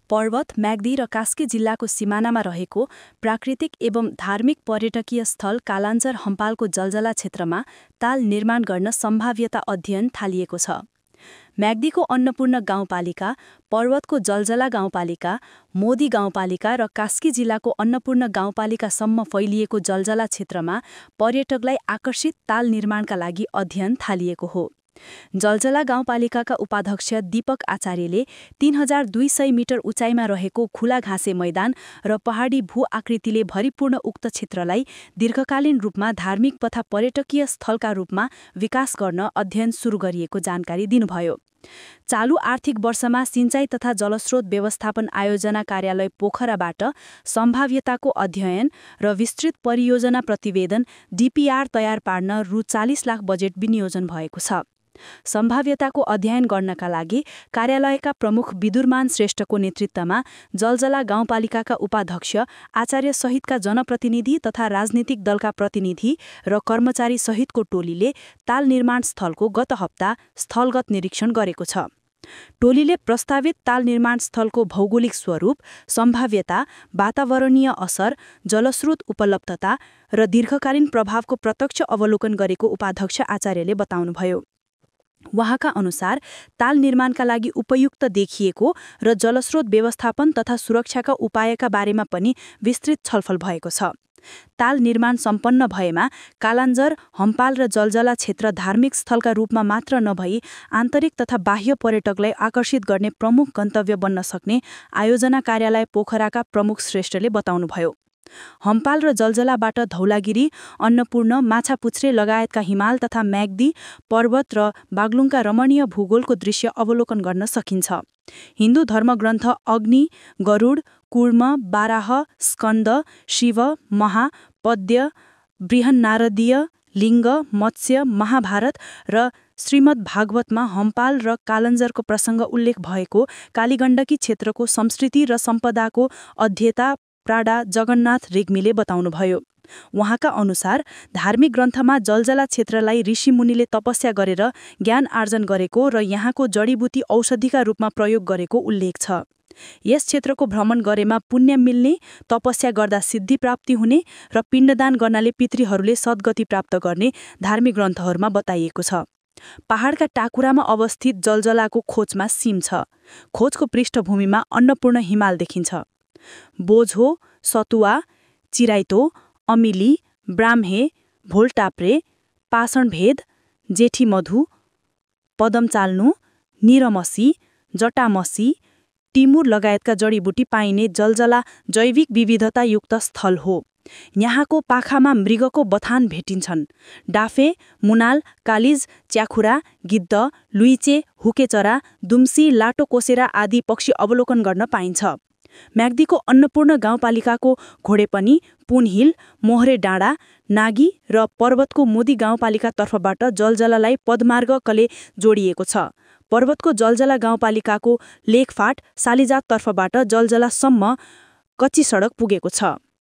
पर्वत, म्याग्दी र कास्की जिल्लाको सिमानामा रहेको प्राकृतिक एवं धार्मिक पर्यटकीय स्थल कालाञ्जर हम्पालको जलजला क्षेत्रमा ताल निर्माण गर्न सम्भाव्यता अध्ययन थालिएको छ। म्याग्दीको अन्नपूर्ण गाउँपालिका, पर्वतको जलजला गाउँपालिका, मोदी गाउँपालिका र कास्की जिल्लाको अन्नपूर्ण गाउँपालिकासम्म फैलिएको जलजला क्षेत्रमा पर्यटकलाई आकर्षित ताल निर्माणका लागि अध्ययन थालिएको हो। जलजला गाउँपालिकाका उपाध्यक्ष दीपक आचार्यले 3200 मिटर उचाइमा रहेको खुला घाँसे मैदान र पहाडी भू आकृतिले भरिपूर्ण उक्त क्षेत्रलाई दीर्घकालीन रूपमा धार्मिक तथा पर्यटकीय स्थलका रूपमा विकास गर्न अध्ययन सुरु गरिएको जानकारी दिनुभयो। चालू आर्थिक वर्षमा सिंचाई तथा जलस्रोत व्यवस्थापन आयोजना कार्यालय पोखराबाट सम्भाव्यताको अध्ययन र विस्तृत परियोजना प्रतिवेदन डीपीआर तयार पार्न रु 40 लाख बजेट विनियोजन भएको छ। सम्भाव्यताको अध्ययन गर्नका लागि कार्यालयका प्रमुख विदुरमान श्रेष्ठको नेतृत्वमा जलजला गाउँपालिकाका उपाध्यक्ष, आचार्य सहितका जनप्रतिनिधि तथा राजनीतिक दलका प्रतिनिधि र कर्मचारी सहितको टोलीले ताल निर्माण स्थलको गत हप्ता स्थलगत निरीक्षण गरेको छ। टोलीले प्रस्तावित ताल निर्माण स्थलको भौगोलिक स्वरूप, सम्भाव्यता, वातावरणीय असर, जलस्रोत उपलब्धता र दीर्घकालीन प्रभावको प्रत्यक्ष अवलोकन गरेको उपाध्यक्ष आचार्यले बताउनुभयो। उहाँका अनुसार ताल निर्माणका लागि उपयुक्त देखिएको र जलस्रोत व्यवस्थापन तथा सुरक्षाका उपायका बारेमा पनि विस्तृत छलफल भएको छ। ताल निर्माण सम्पन्न भएमा कालाञ्जर, हम्पाल र जलजला क्षेत्र धार्मिक स्थलका रूपमा मात्र नभई आन्तरिक तथा बाह्य पर्यटकलाई आकर्षित गर्ने प्रमुख गन्तव्य बन्न सक्ने आयोजना कार्यालय पोखराका प्रमुख श्रेष्ठले बताउनुभयो। हम्पाल र जलजलाबाट धौलागिरी, अन्नपूर्ण, माछापुच्छ्रे लगायतका हिमाल तथा म्याग्दी, पर्वत र बागलुङका रमणीय भूगोलको दृश्य अवलोकन गर्न सकिन्छ। हिन्दू धर्मग्रन्थ अग्नि, गरुड, कूर्म, बाराह, स्कन्द, शिव, महा, पद्य, बृहन्नारदीय, लिङ्ग, मत्स्य, महाभारत र श्रीमद् भागवतमा हम्पाल र कालाञ्जरको प्रसङ्ग उल्लेख भएको कालीगण्डकी क्षेत्रको संस्कृति र सम्पदाको अध्येता प्राडा जगन्नाथ रेग्मीले बताउनुभयो। उहाँका अनुसार धार्मिक ग्रन्थमा जलजला क्षेत्रलाई ऋषिमुनिले तपस्या गरेर ज्ञान आर्जन गरेको र यहाँको जडीबुटी औषधिका रूपमा प्रयोग गरेको उल्लेख छ। यस क्षेत्रको भ्रमण गरेमा पुण्य मिल्ने, तपस्या गर्दा सिद्धि प्राप्ति हुने र पिण्डदान गर्नाले पितृहरूले सद्गति प्राप्त गर्ने धार्मिक ग्रन्थहरूमा बताइएको छ। पहाडका टाकुरामा अवस्थित जलजलाको खोजमा सीम छ। खोजको पृष्ठभूमिमा अन्नपूर्ण हिमाल देखिन्छ। बोझो, सतुवा, चिराइतो, अमिली, ब्राह्मे, भोलटाप्रे, पाषणभेद, जेठीमधु, पदमचाल्नु, निरमसी, जटामसी, टिमुर लगायतका जडीबुटी पाइने जलजला जैविक विविधतायुक्त स्थल हो। यहाँको पाखामा मृगको बथान भेटिन्छन्। डाफे, मुनाल, कालिज, च्याखुरा, गिद्ध, लुइचे, हुकेचरा, दुम्सी, लाटोकोसेरा आदि पक्षी अवलोकन गर्न पाइन्छ। म्याग्दीको अन्नपूर्ण गाउँपालिकाको घोडेपनी, पुनहिल, मोहरे डाँडा, नागी र पर्वतको मोदी गाउँपालिका तर्फबाट जलजलालाई पदमार्गकले जोडिएको छ। पर्वतको जलजला गाउँपालिकाको लेखफाट, सालिजात तर्फबाट जलजलासम्म कच्ची सडक पुगेको छ।